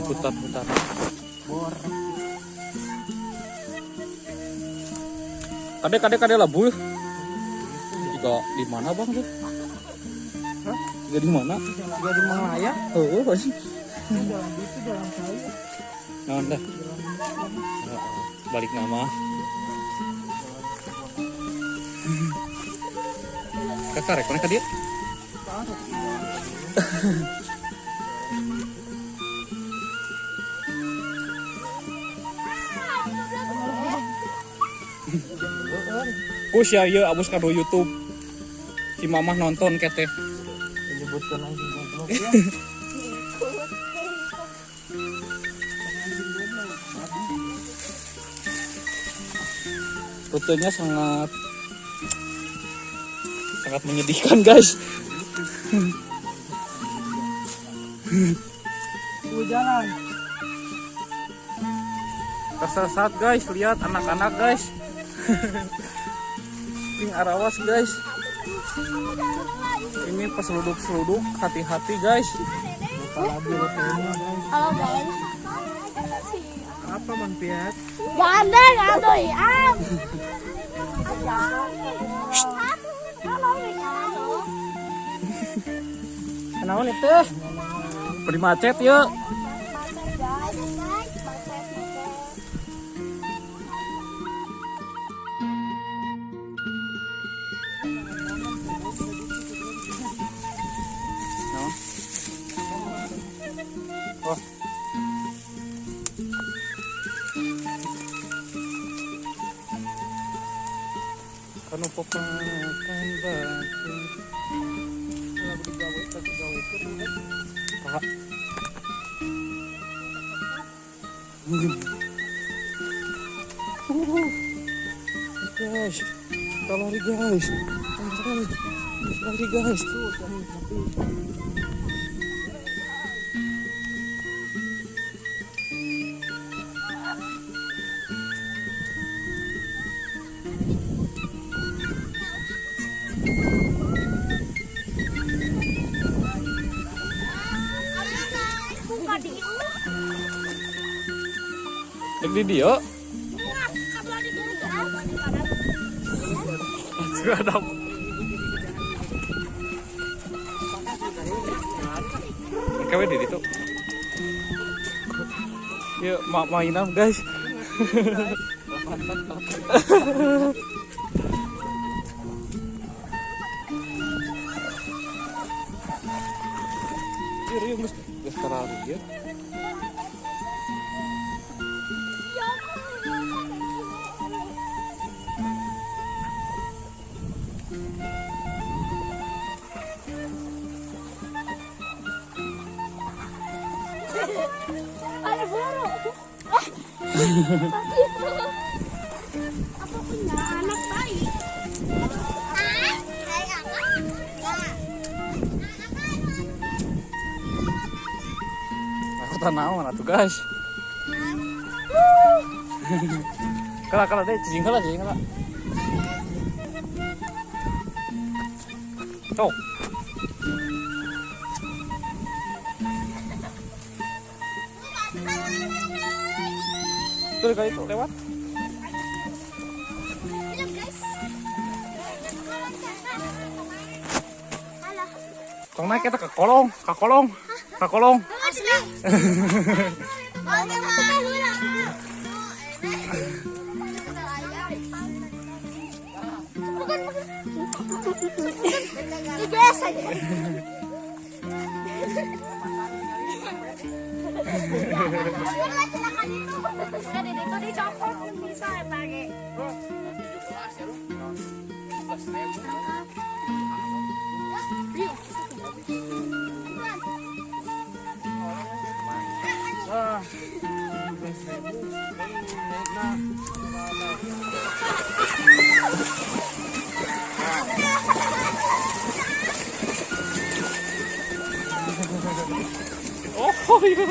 Hutan-hutan. Bor. Kade kade kade labu. Tiga di mana bang tuh? Hah? Tiga di mana? Tiga di Malaya. Oh, pasti. Jalan itu jalan saya. Nah, dah. Balik nama. Kakak rek mana ka dia? Kus ya ieu abus kado YouTube. Si mamah nonton keteh. Menyebutkan anjing goblok ya. Rutenya sangat sangat menyedihkan guys. Tuh jalan. Tersesat guys, lihat anak-anak guys. Ting arawas guys. Ini peseluduk-seluduk, hati-hati guys. Halo guys. Apa Bang Piat? Gak ada, gak ada. Am. Kenapa itu? Beri macet yuk. Oh. Kanu popakan batu. Lagu digawe, lagu digawe itu. Kak. Guys, kita lari guys. Lari guys. Di dia. Sudah ada. Kawe di situ. Yuk, mainan guys. Yuk, yuk, geus terlalu ya. Ada burung. Apa punya anak bayi? Aku tak naon atuh guys. Kalah kalah deh, cicing kalah cicing kalah. Tuh. Tuh kali itu lewat. Tong naik kita ke kolong, ke kolong, ke kolong. Oh iya.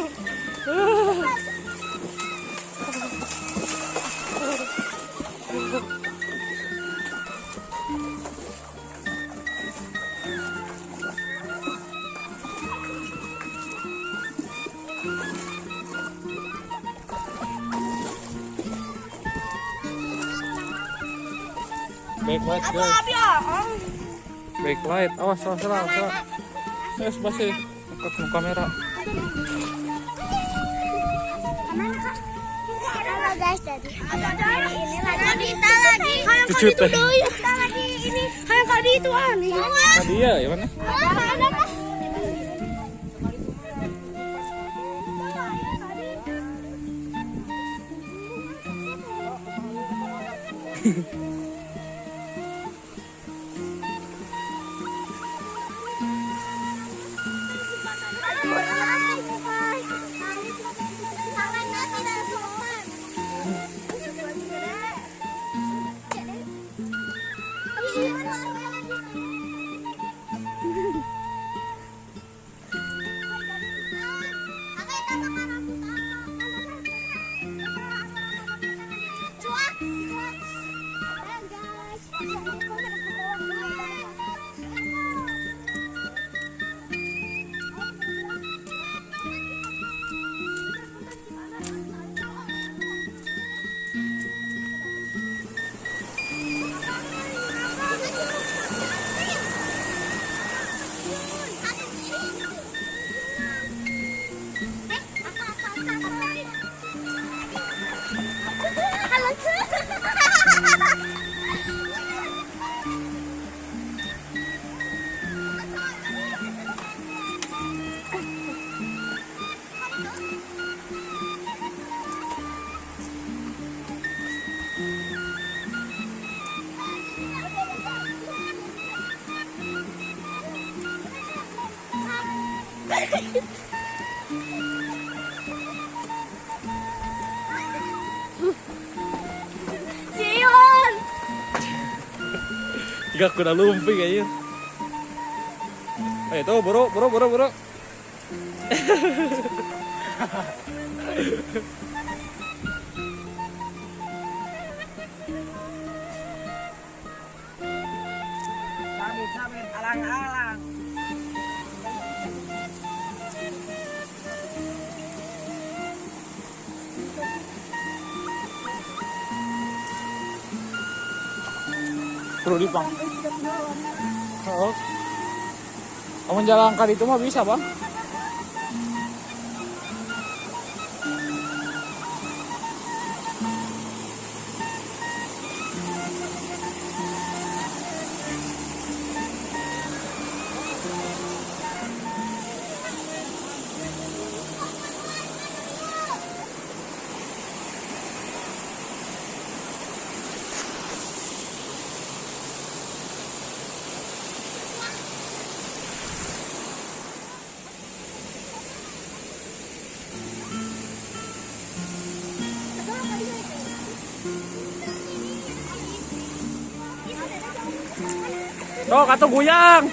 Backlight guys. Backlight, awas, awas, awas, awas. Yes, masih ke kamera. Halo guys, jadi ini lagi kita lagi. Itu lagi ini. Hayang kali itu aneh. Tadi ya, ya mana? Sion. Tiga kuda lumping aja. Ayo tuh, bro, bro, bro, bro. Sabit, sabit, alang-alang. Perlu dipang. Oh. Kamu jalan kali itu mah bisa, Bang. Tok atau goyang.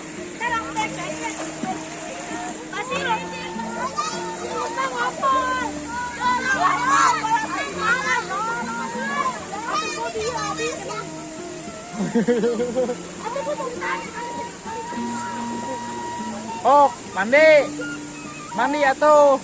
Oh, mandi. Mandi atau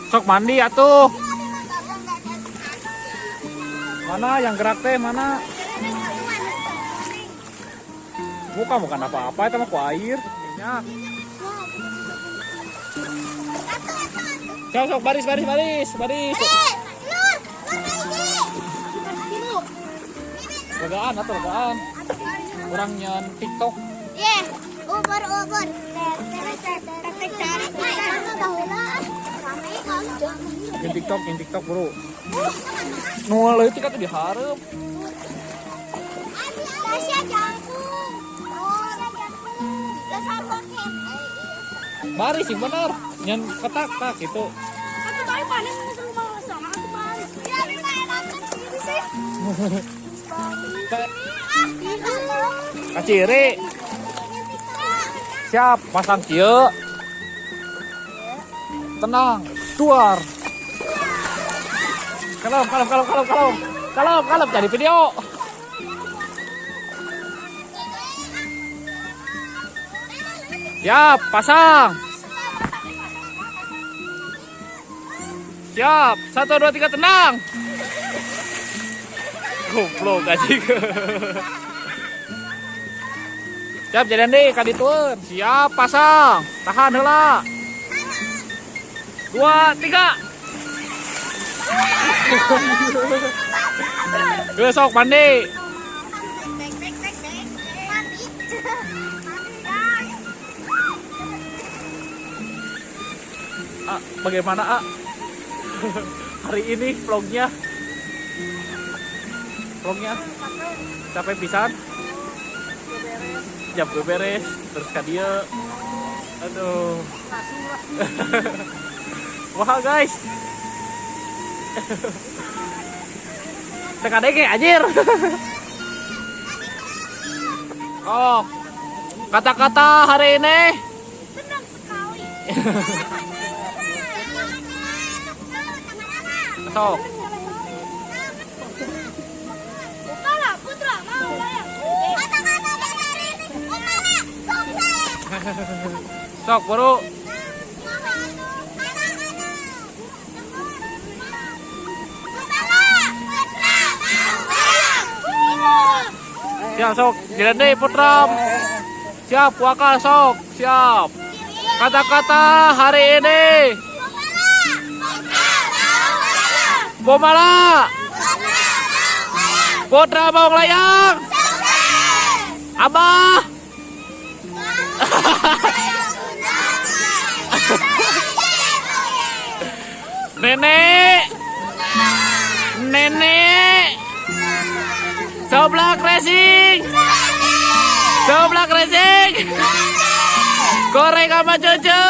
sok mandi atuh. Mana yang gerak teh mana? Bukan bukan apa-apa itu mah ku air minyak. Sok sok baris baris baris baris. Legaan atau legaan. Orang nyen TikTok. Iya, ubur-ubur. Yang TikTok, yang TikTok bro. Nol leutik atuh dihareup. Baris sih bener. Nyen ketak tak gitu. Kaciri. Siap, pasang kieu. Tenang, tuar. Kalem, kalem, kalem, kalem, kalem. Kalem, kalem, jadi video. Siap, pasang. Siap, 1, 2, 3, tenang. Goblok anjing. Siap, jalan deh, kaditueun. Siap, pasang. Tahan heula. 2, 3. Geus sok mandi. Ah, bagaimana, Ah? Hari ini vlognya? Vlognya capek pisan. Jam beres terus ka dieu. Aduh. Wah, guys. Teka dege anjir. Oh. Kata-kata hari ini Senang sekali. Sok. Bukalah Putra mau bayar. Kata-kata hari ini Umala sukses. Sok baru. Siap sok, jalan deh Putra. Siap wakal sok, siap. Kata-kata hari ini. Bomala. Putra mau ngelayang. Abah. Nenek. Nenek. Seblak Racing. Seblak Racing. Goreng sama cucu.